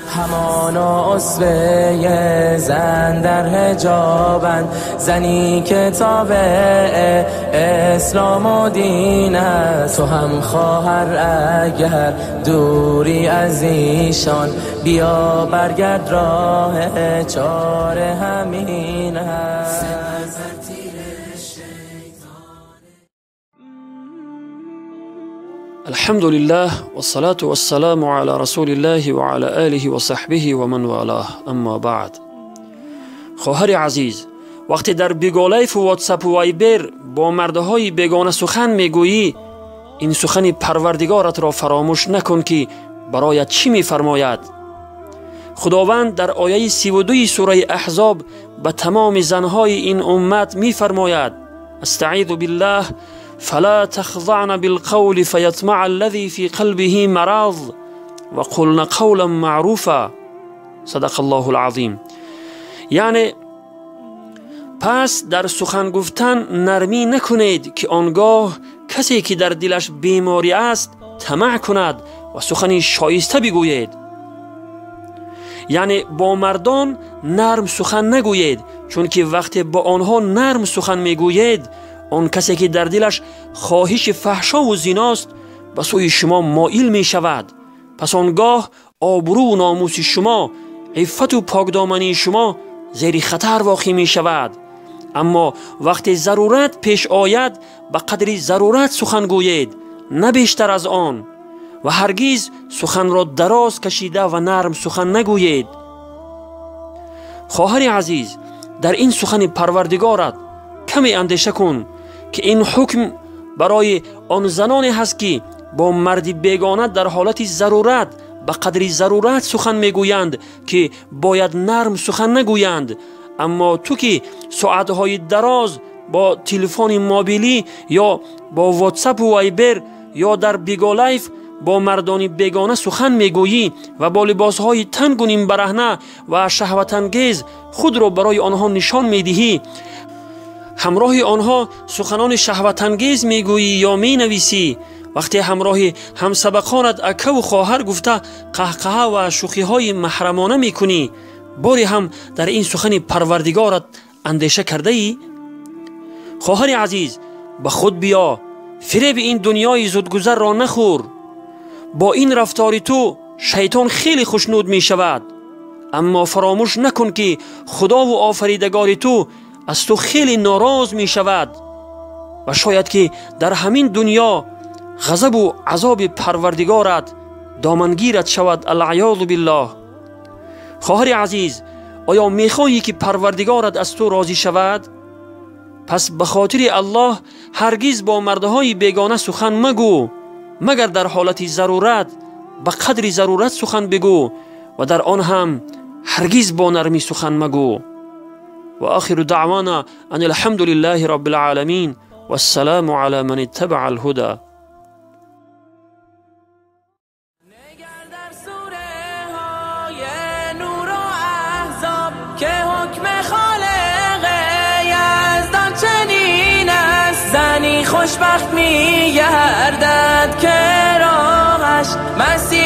همانا اسوه زن در حجابند، زنی که تابع اسلام و دین است. تو هم خواهر اگر دوری از ایشان، بیا برگرد راه چاره همین است. الحمد لله والصلاة والسلام على رسول الله وعلى آله وصحبه ومن والاه، اما بعد. خواهر عزیز، وقتی در بیگالایف و واتساپ و وایبر با مردهای بیگانه سخن میگویی، این سخن پروردگارت را فراموش نکن که برایت چی میفرماید. خداوند در آیه 32 سوره احزاب به تمام زنهای این امت میفرماید: استعیذ بالله فلا تخضعن بالقول فيطمع الذي في قلبه مرض وقلن قولا معروفا. صدق الله العظیم. یعنی پس در سخن گفتن نرمی نکنید که آنگاه کسی که در دلش بیماری است طمع کند و سخنی شایسته بگویید. یعنی با مردان نرم سخن نگویید، چون که وقتی با آنها نرم سخن میگویید، آن کسی که در دلش خواهش فحشا و زیناست به سوی شما مایل می شود. پس آنگاه آبرو و ناموس شما، عفت و پاکدامنی شما زیر خطر واقع می شود. اما وقتی ضرورت پیش آید به قدر ضرورت سخن گویید، نه بیشتر از آن، و هرگز سخن را دراز کشیده و نرم سخن نگویید. خواهر عزیز، در این سخن پروردگارت کمی اندیشه کن که این حکم برای آن زنانی هست که با مرد بیگانه در حالت ضرورت به قدر ضرورت سخن میگویند که باید نرم سخن نگویند. اما تو که ساعتهای دراز با تلفن موبیلی یا با واتساپ و وایبر یا در بیگالایف با مردان بیگانه سخن میگویی و با لباسهای تنگ و نیم برهنه و شهوت انگیز خود را برای آنها نشان میدهی، همراه آنها سخنان شهوت انگیز میگویی یا مینویسی، وقتی همراه همسبقانت اکه و خواهر گفته قهقهه و شوخیهای محرمانه میکنی، باری هم در این سخن پروردگارت اندیشه کرده ای؟ خواهر عزیز، به خود بیا، فریب این دنیای زودگذر را نخور. با این رفتار تو شیطان خیلی خوشنود می شود. اما فراموش نکن که خدا و آفریدگار تو از تو خیلی ناراض می شود و شاید که در همین دنیا غضب و عذاب پروردگارت دامنگیرت شود، العیاذ بالله. خواهر عزیز، آیا میخواهی که پروردگارت از تو راضی شود؟ پس به خاطر الله هرگز با مردهای بیگانه سخن مگو، مگر در حالت ضرورت به قدر ضرورت سخن بگو و در آن هم هرگز با نرمی سخن مگو. و آخر دعوانا ان الحمد لله رب العالمین والسلام على من اتبع الهدى. زنی خوشبخت میگردد که راهش مسیح